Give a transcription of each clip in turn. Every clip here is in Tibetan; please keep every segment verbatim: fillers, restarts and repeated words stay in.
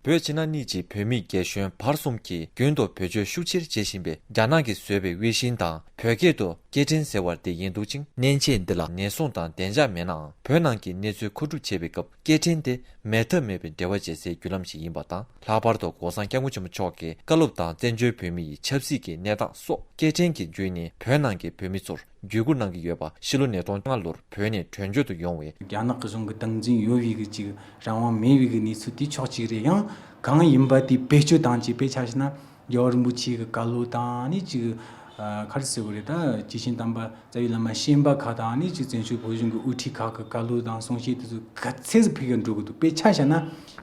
བོད་ཕྱི་ནང་གཉིས་ཀྱི་བོད་མི་རྒན་གཞོན་བར་གསུམ་གྱིས་རྒྱུན་དུ་བེད་སྤྱོད་ཤུགས་ཆེར་བྱེད་བཞིན་པའི་རྒྱ་ནག་གིས་བཟོས་པའི་དབྱི་ཤིན་དང་བོད་སྐད་དུ་སྐད་འཕྲིན་ཟེར་བ་དེ་ཡིན་འདུག་ཅིང་། མཉེན་ཆས་འདི་ལ་ནན་སྲུང་དང་བདེ་འཇགས་མེད་ནའང་། བོད་ནང་གི་གནས་ཚུལ་མཁོ་སྒྲུབ་བྱེད་པའི་སྐབས་སྐད་འཕྲིན་དེ་མེད་ཐབས་མེད་པའི་འབྲེལ་བ་བྱེད་སའི་བརྒྱུད་ལམ་ཞིག་ཡིན་པ་དང་། ལྷག་པར་དུ་གོང་ས་སྐྱབས་མགོན་ཆེན་པོ་མཆོག་གིས་བཀའ་སློབ་དང་བཙན་བྱོལ་བོད་མི་ཡི་ཆབ་སྲིད་ཀྱི་གནས་སྟངས་སོགས་སྐད་འཕྲིན་གྱི་བརྒྱུད་ནས་བོད་ནང་གི་བོད་མི་ཚོར་བརྒྱུད་སྐུར་གནང་གི་ཡོད་པ། ཕྱི་ལོ་ཉིས་སྟོང་བཅོ་ལྔ་ལོར་བོད་ནས་བྲོས་བྱོལ་དུ་ཡོང་བའི་རྒྱ་ནག་གི་གཞུང་གི་སྟངས་འཛིན་ཡོད་པའི་གི་ཅིག་རང་དབང་མེད་པའི་གི་གནས་ཚུལ་དེ་ཕྱོགས་གཅིག་རེད། ཡང་གང་ཡིན་པ་དེ་བེད་སྤྱོད་བཏང་བྱས། དཔེ་ཆ་བཞག་ན་རྒྱལ་བ་རིན་པོ་ཆེ་གི་བཀའ་སློབ་དང་ནི་ཅིག་ཨ་ག་རེ་ཟེར་དགོས་རེད། ད་སྐྱེས་ཆེན་དམ་པ་རྩ་བའི་བླ་མ་ཤན་པ་ཁག་དང་ནི་ཅིག་བཙན་བྱོལ་བོད་གཞུང་གི་དབུ་ཁྲིད་ཁག་གི་བཀའ་སློབ་དང་གསུང་བཤད་དེ་ཚོ་ག་ཚད་ཟིག་ཕུལ་གི་འགྲོ་གི་འདུག་དཔེ་ཆ་བཞག་ན་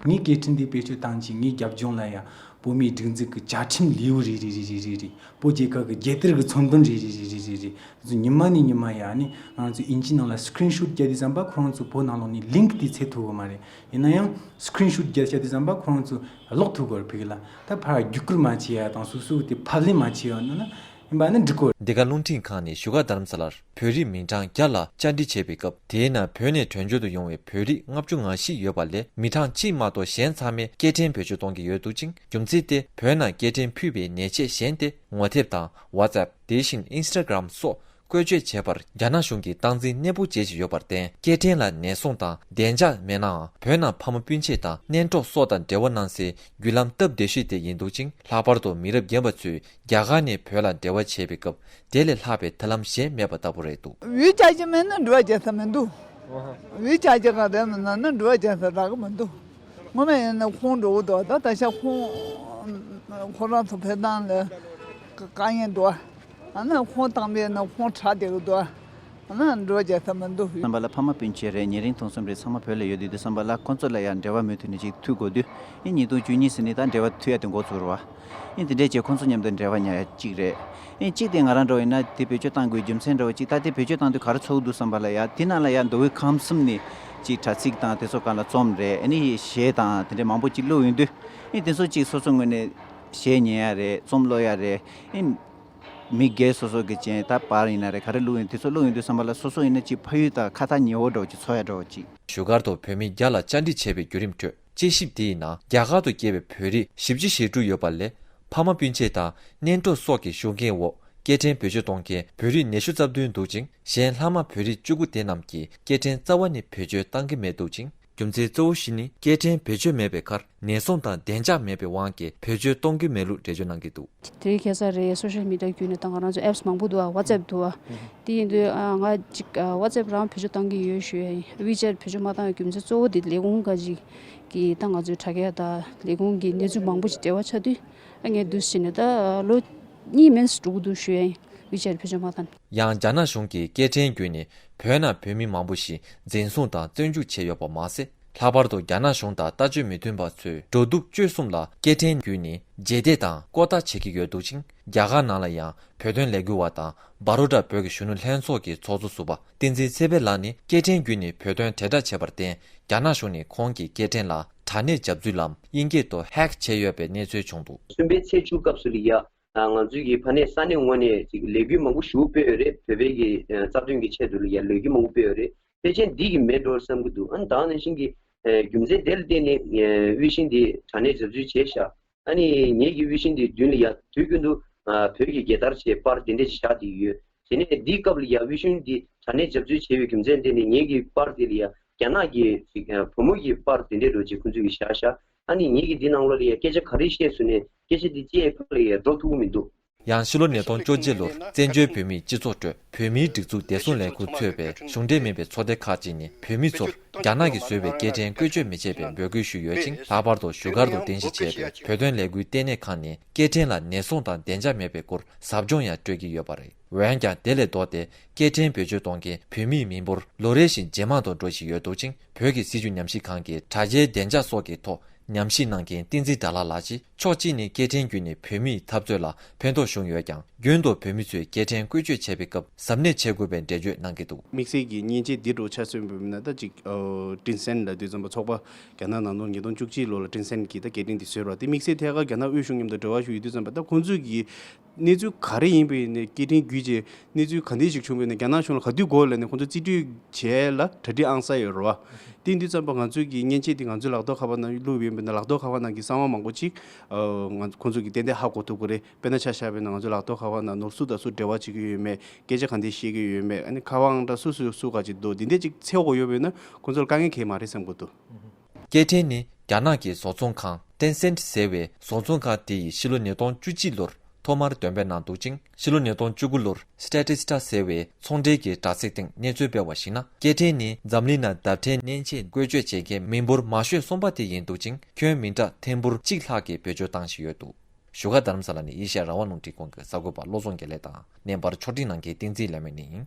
ངའི་སྐད་འཕྲིན་དེ་བེད་སྤྱོད་བཏང་བྱས་ངའི་རྒྱབ་ལྗོངས་ལ་ཡ་བོད་མིའི་སྒྲིག་འཛུགས་ཀྱི་བཅའ་ཁྲིམས་ལེའུ་རེ་རེ་རེ་རེ་རེ་རེ། བོད་རྒྱལ་ཁབ་ཀྱི་རྒྱལ་དར་གྱི་ཚོན་མདོག་རེ་རེ་རེ་རེ་རེ་རེ་རེ། ཚོ་ཉི་མ་ནས་ཉི་མ་ཡ་ནི་ང་ཚོ་དབྱིན་ཇི་ནང་ལ་སི་ཀི་རིན་ཤོཊ་བརྒྱབ་དུས་ཙམ་པ་ཁོ་རང་ཚོ་བོད་ནང་ལོགས་ནས་ལིང་ཀི་དེ་འཚོལ་ཐུབ་གི་མ་རེད། ཡིན་ན་ཡང་སི་ཀི་རིན་ཤོཊ་བརྒྱབ་བཞག་དུས་ཙམ་པ་ཁོ་རང་ཚོ་ཀློག་ཐུབ་གི་རེད། ཕ་གི་ལ་ད་ཕར་བརྒྱུད་བསྐུར་མ་བྱས་ཡ་དང་སོ་སོ་དེ་ཕབ་ལེན་མ་བྱས་ཡ་ན་ན་ཡིན་པ་ནི་འགྲིག་གོ། འདི་ག་རླུང་འཕྲིན་ཁང་ནས་བཞུགས་སྒར་རྡ་རམ་ས་ལར་བོད་རིགས་མིང་གྲངས་བརྒྱ་ལ་བཅར་འདྲི་བྱས་པའི་སྐབས། དེའི་ནང་བོད་ནས་བྲོས་བྱོལ་དུ་ཡོང་བའི་བོད་རིགས་ལྔ་བཅུ་ང་བཞི་ཡོད་པ་ལས་མི་གྲངས་གཅིག་མ་གཏོགས་གཞན་ཚང་མས་སྐད་འཕྲིན་བེད་སྤྱོད་གཏོང་གི་ཡོད་འདུག་ཅིང་། རྒྱུ་མཚན་དེ་བོད་ནང་སྐད་འཕྲིན་ཕུད་པའི་ཉེས་ཆད་གཞན་ཏེ། ངོ་དེབ་དང་ཝ་ཙེབ། དེ་བཞིན་ཨིན་སི་ཊ་གྷི་རམ་སོགས་བཀོལ་སྤྱོད་བྱེད་པར་རྒྱ་ནག་གཞུང་གིས་སྟངས་འཛིན་གནས་སྤོ་བྱེད་བཞིན་ཡོད་པར་བརྟེན། སྐད་འཕྲིན་ལ་ནན་སྲུང་དང་བདེ་འཇགས་མེད་ནའང་། བོད་ནང་ཕ་མ་སྤུན་མཆེད་དང་གཉེན་གྲོགས་སོགས་དང་འབྲེལ་བ་གནང་སའི་བརྒྱུད་ལམ་སྟབས་བདེ་ཤོས་དེ་ཡིན་འདུག་ཅིང་། ལྷག་པར་དུ་མི་རབས་རྒན་པ་ཚོས་རྒྱ་གར་ནས་བོད་ལ་འབྲེལ་བ་བྱེད་པའི་སྐབས། དེ་ལས་ལྷག་པའི་ཐབས་ལམ་གཞན་མེད་པ་ལྟ་བུ་རེད་འདུག། འུད་བྱ་གི་མེད་ན་འབྲེལ་བ་བྱེད་ས་མི་འདུག། འུད་བྱ་གི་ག་རེ་མིན་ན་ནི་འབྲེལ་བ་བྱེད་ས་རག་གི་མི་འདུག། ངོ་མ་ཡིན་ན་ཁོང་འགྲོ་གི་འདུག། ད་ད་ཆ་ཁོང་ཁོ་རང་ཚོ་ཕེབས་སྟངས་ལ་དཀའ་ངལ་འདུག། ཨ་ནི་ཁོང་བཏང་པས་ན་ཁོང་དྲག་བསྡད་ཀྱི་འདུག། ཨ་ནི་འགྲོ་རྒྱག་ས་མི་འདུག། བསམ་པ་ལ་ཕ་མ་སྤུན་མཆེད་རེད། ཉེ་རིང་ཐུང་གསུམ་རེད། ཚང་མ་བོད་ལ་ཡོད་དུས་དུས་བསམ་པ་ལ་ཁོང་ཚོ་ལ་ཡང་འབྲེལ་བ་མུ་མཐུད་ནས་ཅིག་མཐུད་དགོས་དུས། ཨེ་ཉིས་སྟོང་བཅུ་གཉིས་ཟིན་ནས་ད་འབྲེལ་བ་མཐུད་ཡ་དེ་འགོ་ཚུགས་རེད་བ། ཨེ་དེ་འདྲས་བྱས་ཁོང་ཚོ་མཉམ་དུ་འབྲེལ་བ་ཉར་ཡ་གཅིག་རེད། ཨེ་གཅིག་དེ་ང་རང་འདྲ་བོ་ཡིན་ན་དེ་བེད་སྤྱོད་བཏང་དགོས་རྒྱུ་མཚན་འདྲ་བོ་གཅིག། ད་དེ་བེད་སྤྱོད་བཏང་དུས་ག་རེ་ཚོར་གི་འདུག་བསམ་པ་ལ་ཡ་དེ་ནང་ལ་ཡ་མདོ་དབུས་ཁམས་གསུམ་ནས་ཅིག་དྲ་ཚིགས་དང་དེ་ཚོ་སྒང་ལ་རྩོམ་རེད། ཨ་ནི་གཞས་དང་དེ་འདྲས་མང་པོ་ཅིག་བླུགས་ཡོང་དུས། ཨེ་དེ་ཚོ་ཅིག་སོ་སོ་ངོས་ནས་གཞས་ཉན་ཡ་རེད། རྩོམ་ཀློག་ཡ་རེད། ཨེ། མི་སྒེར་སོ་སོ་གི་ཅན་ད་པར་ཡིན་ན་རེད། ག་རེ་བླུགས་ཡིན་དེ་ཚོ་བླུགས་ཡོང་དུས་ཙམ་པ་ལ་སོ་སོ་ཡིན་ན་ཅིག་ཕ་ཡུལ་དང་ཁ་ཐག་ཉེ་བོ་འདྲ་བོ་ཅིག་ཚོར་ཡ་འདྲ་བོ་ཅིག། བཞུགས་སྒར་དུ་བོད་མི་བརྒྱ་ལ་བཅར་འདྲི་བྱས་པའི་བརྒྱུད་རིམ་ཁྲོད། དཔྱད་ཞིབ་དེའི་ནང་རྒྱ་གར་དུ་སྐྱེས་པའི་བོད་རིགས་བཞི་བཅུ་ཞེ་དྲུག་ཡོད་པ་ལས། ཕ་མ་སྤུན་མཆེད་དང་གཉེན་གྲོགས་སོགས་ཀྱི་ཤུགས་རྐྱེན་འོག་སྐད་འཕྲིན་བེད་སྤྱོད་གཏོང་མཁན་བོད་རིགས་ཉི་ཤུ་རྩ་བདུན་འདུག་ཅིང་། གཞན་ལྷག་མ་བོད་རིགས་བཅུ་དགུ་དེ་རྣམས་ཀྱིས་སྐད་འཕྲིན་རྩ་བ་ནས་བེད་སྤྱོད་བཏང་གི་མེད་འདུག་ཅིང་། རྒྱུ་མཚན་གཙོ་བོ་བཞི་ནི་སྐད་འཕྲིན་བེད་སྤྱོད་མེད་པའི་ཁར་ནན་སྲུང་དང་བདེ་འཇགས་མེད་པའི་དབང་གིས་བེད་སྤྱོད་གཏོང་གི་མེད་ལུགས་འགྲེལ་བརྗོད་གནང་གི་འདུག། དེ་རིང་ཁ་སང་རེད། སོ་ཤལ་མི་ཌི་ཡ་བརྒྱུད་ནས་ད་ང་རང་ཚོ་ཨེབ་སི་མང་པོ་འདུག་ཨ། ཝ་ཙེབ་འདུག་ཨ། དེ་ཡིན་དུས་ཨ་ང་ཅིག་ཨ་ཝ་ཙེབ་རང་བེད་སྤྱོད་བཏང་གི་ཡོད་ཞུ་ཡ་ཡིན། ཝི་ཅེཊ་བེད་སྤྱོད་མ་བཏང་བའི་རྒྱུ་མཚན་གཙོ་བོ་དེ་ལས་ཁུངས་ཁག་ཅིག་གིས་ད་ང་ཚོའི་དྲ་རྒྱ་དང་ལས་ཁུངས་ཀྱི་གནས་ཚུལ་མང་པོ་ཞིག་འབྲེལ་བ་ཆགས་དུས། ཨ་ངས་འདུག་སེ་བྱས་ནས་ད་ལོ་གཉིས་མིན་འགྲོ་གི་འདུག་ཞུ་ཡ་ཡིན། ཝི་ཅེཊ་བེད་སྤྱོད་མ་བཏང་། ཡང་རྒྱ་ནག་གཞུང་གིས་སྐད་འཕྲིན་བརྒྱུད་ནས་བོད་ནང་བོད་མི་མང་པོ་ཞིག་འཛིན་བཟུང་དང་བཙོན་འཇུག་བྱས་ཡོད་པ་མ་ཟད། ལྷག་པར་དུ་རྒྱ་ནག་གཞུང་དང་ལྟ་སྤྱོད་མི་མཐུན་པ་ཚོས་འགྲོ་འདུག་སྤྱོད་གསུམ་ལ་སྐད་འཕྲིན་བརྒྱུད་ནས་རྗེས་འདེད་དང་ལྐོག་ལྟ་བྱེད་ཀྱི་ཡོད་འདུག་ཅིང་། རྒྱ་གར་ནང་ལ་ཡང་བོད་དོན་ལས་འགུལ་བ་དང་། བྷ་རོ་ཌ་བོད་ཀྱི་གཞོན་ནུ་ལྷན་ཚོགས་ཀྱི་ཚོགས་གཙོ་ཟུར་པ་བསྟན་འཛིན་ཚེ་འཕེལ་ལགས་ནི་སྐད་འཕྲིན་བརྒྱུད་ནས་བོད་དོན་དྲིལ་བསྒྲགས་བྱས་པར་བརྟེན། རྒྱ་ནག་གཞུང་ནས་ཁོང་གི་སྐད་འཕྲིན་ལ་དྲ་གནས་རྒྱབ་འཛུལ་ལམ་དབྱིན་སྐད་དུ་ཧེག་བྱས་ཡོད་པའི་གནས་ཚུལ་བྱུང་འདུག། གསུམ་པའི་ཚེས་བཅུ་སྐབས་སུ་ལ་ཡ། ང་ཚོའི་གི་ཕ་ནས་ས་གནས་ངོས་ནས་ཅིག་ལས་འགུལ་མང་པོ་ཞིག་སྤེལ་ཡོད་རེད། བོད་པའི་གི་རྩ་དོན་གྱི་ཆེད་དུ་ལ་ཡ་ལས་འགུལ་མང་པོ་སྤེལ་ཡོད་རེད། ཕལ་ཆེར་འདི་གི་མེད་འགྲོ་བསམ་གྱི་འདུག། ཨ་ནི་ད་ནང་བཞིན་གྱི་རྒྱུ་མཚན་དེ་ལ་བརྟེན་ནས་དབྱི་ཤིན་འདི་དྲ་གནས་རྒྱབ་འཛུལ་བྱས་ཤག། ཨ་ནི་ངེད་ཀྱི་དབྱི་ཤིན་འདི་མདུན་ལ་ཡ་དུས་རྒྱུན་དུ་བོད་ཀྱི་རྒྱལ་དར་བྱས་པར་དེ་འདྲས་བཞག་བསྡད་ཡོད། དེ་ནས་འདིའི་སྐབས་ལ་ཡ་དབྱི་ཤིན་འདི་དྲ་གནས་རྒྱབ་འཛུལ་བྱས་པའི་རྒྱུ་མཚན་དེ་ནི་ངེད་ཀྱི་པར་དེ་ལ་ཡ་རྒྱ་ནག་གི་བུ་མོ་གི་པར་དེ་འདྲས་འགྲོ་ཅིག་ཁོང་ཚོས་ཀྱི་བཞག་ཤག། ཨ་ནི་ངེད་ཀྱིས་འདི་ནང་ལོགས་ལ་ཡ་སྐད་ཆ་ག་རེ་བཤད་སོང་ནས་སྐད་ཆ་འདི་ཅི་ཡའི་ཕར་ལ་ཡ་འགྲོ་ཐུབ་ཀྱི་མི་འདུག། ཡང་ཕྱི་ལོ་ཉིས་སྟོང་བཅོ་གཅིག་ལོར་བཙན་བྱོལ་བོད་མིའི་སྤྱི་ཚོགས་ཁྲོད་བོད་མིའི་སྒྲིག་འཛུགས་བདེ་སྲུང་ལས་ཁུངས་གཙོས་པའི་གཞུང་འབྲེལ་མིན་པའི་ཚོགས་སྡེ་ཁག་ཅིག་ནས་བོད་མི་ཚོར་རྒྱ་ནག་གིས་བཟོས་པའི་སྐད་འཕྲིན་བཀོལ་སྤྱོད་མི་བྱེད་པའི་འབོད་སྐུལ་ཞུས་ཡོད་ཅིང་། ལྷག་པར་དུ་བཞུགས་སྒར་དུ་རྟེན་གཞི་བྱས་པའི་བོད་དོན་ལས་འགུལ་ལྟེ་གནས་ཁང་ནས་སྐད་འཕྲིན་ལ་ནན་སྲུང་དང་བདེ་འཇགས་མེད་པའི་སྐོར་ཟབ་སྦྱོང་ཡང་སྤྲོད་ཀྱི་ཡོད་པ་རེད། འོན་ཀྱང་དེ་ལས་ལྡོག་སྟེ་སྐད་འཕྲིན་བེད་སྤྱོད་གཏོང་མཁན་བོད་མིའི་མི་འབོར་ལོ་རེ་བཞིན་ཇེ་མང་དུ་འགྲོ་བཞིན་ཡོད་འདུག་ཅིང་། བོད་ཀྱི་སྲིད་བྱུས་ཉམས་ཞིབ་ཁང་གི་དྲ་རྒྱའི་བདེ་འཇགས་སོགས་ཀྱི་ཐོག་ཉམས་ཞིབ་གནང་མཁན་བསྟན་འཛིན་དགྲ་ལྷ་ལགས་ཀྱིས། ཕྱོགས་གཅིག་ནས་སྐད་འཕྲིན་བརྒྱུད་ནས་བོད་མིའི་འཐབ་རྩོད་ལ་ཕན་ཐོགས་བྱུང་ཡོད་ཀྱང་། རྒྱུན་དུ་བོད་མི་ཚོས་སྐད་འཕྲིན་བཀོལ་སྤྱོད་བྱེད་པའི་སྐབས་གཟབ་ནན་བྱེད་དགོས་པའི་འགྲེལ་བརྗོད་གནང་གི་འདུག། དམིགས་བསལ་གྱི་མཉེན་ཆས་འདི་འདྲ་ཆ་མཚོན་པ་ཡིན་ན་ད་ཅིག་ཨ་ཀྲིན་སན་ལབ་དུས་ཙམ་པ་ཚོགས་པ་རྒྱ་ནག་ནང་ལོགས་ཉིས་སྟོང་བཅུ་གཅིག་ལོ་ལ་ཀྲིན་སན་གྱིས་ད་སྐད་འཕྲིན་འདི་བཟོས་པ་རེད། དེ་དམིགས་བསལ་ཐད་ཀར་རྒྱ་ནག་དབུས་གཞུང་མཉམ་དུ་འབྲེལ་བ་ཞུ་ཡོད་དུས་ཙམ་པ་ད་ཁོང་ཚོས་ཀྱི་གནས་ཚུལ་ག་རེ་ཡིན་པ་ཡིན་ནའི་སྐད་འཕྲིན་བརྒྱུད་བྱས་གནས་ཚུལ་ག་འདྲ་ཞིག་བྱུང་བ་ཡིན་ནའི་རྒྱ་ནག་གཞུང་ལ་ག་དུས་དགོས་ལབ་ནས་ཁོང་ཚོ་རྩིས་སྤྲོད་བྱས་ལ་གྲ་སྒྲིག་ཨང་གསར་ཡོད་རེད་བ། དེ་དུས་ཙམ་པ་ང་ཚོའི་གི་མཉེན་ཆས་དེ་ང་ཚོའི་ལག་ཐོག་ཁ་པར་ནང་བླུགས་ཡོད་པ་ཡིན་ན། ལག་ཐོག་ཁ་པར་ནང་གི་གསང་བ་མང་པོ་ཅིག་ཨ་ང་ཁོང་ཚོ་གིས་ཏན་ཏན་ཧ་གོ་ཐུབ་ཀྱི་རེད། དཔེར་ན་ཆ་བཞག་པ་ཡིན་ན་ང་ཚོའི་ལག་ཐོག་ཁ་པར་ནང་ནོར་སུ་དང་སུ་འབྲེལ་བ་བྱེད་ཀྱི་ཡོད་མེད། སྐད་ཆ་གང་དེ་བཤད་ཀྱི་ཡོད་མེད། ཨ་ནི་ཁ་པར་ཨང་གྲངས་སུ་སུ་སུ་ག་ཅིག་འདུག་འདི་འདྲ་ཅིག་འཚོལ་དགོས་ཡོད་པ་ཡིན་ན་ཁོང་ཚོར་དཀའ་ངལ་གང་ཡང་མ་རེད་བསམ་གྱི་འདུག་སྐད་འཕྲིན་ནི་རྒྱ་ནག་གི་བཟོ་ཚོང་ཁང་Tencent ཟེར་བའི་བཟོ་ཚོང་ཁང་དེ་ཡིས་ཕྱི་ལོ་ཉིས་སྟོང་བཅུ་གཅིག་ལོར་ཐོག་མར་འདོན་སྤེལ་གནང་འདུག་ཅིང་། ཕྱི་ལོ་ཉིས་སྟོང་བཅུ་དགུ་ལོར་Statista ཟེར་བའི་ཚོང་འབྲེལ་གྱི་དྲ་ཚིགས་སྟེང་གནས་ཚུལ་སྤེལ་བར་གཞིགས་ན། སྐད་འཕྲིན་ནི་འཛམ་གླིང་ནང་བརྡ་འཕྲིན་མཉེན་ཆས་བཀོལ་སྤྱོད་བྱེད་མཁན་མི་འབོར་མང་ཤོས་གསུམ་པ་དེ་ཡིན་འདུག་ཅིང་། ཁྱོན་མི་འདྲ་ཐེར་འབུམ་གཅིག་ལྷག་གིས་བེད་སྤྱོད་བཏང་བཞིན་ཡོད་འདུག་བཞུགས་སྒར་རྡ་རམ་ས་ལ་ནས་ཨེ་ཤ་ཡ་རང་དབང་རླུང་འཕྲིན་ཁང་གི་གསར་འགོད་པ་བློ་བཟང་དགེ་ལེགས་དང་། རྣམ་པར་ཕྱོགས་སྒྲིག་གནང་མཁན་བསྟན་འཛིན་ལྷ་མོ་ནས་ཡིན།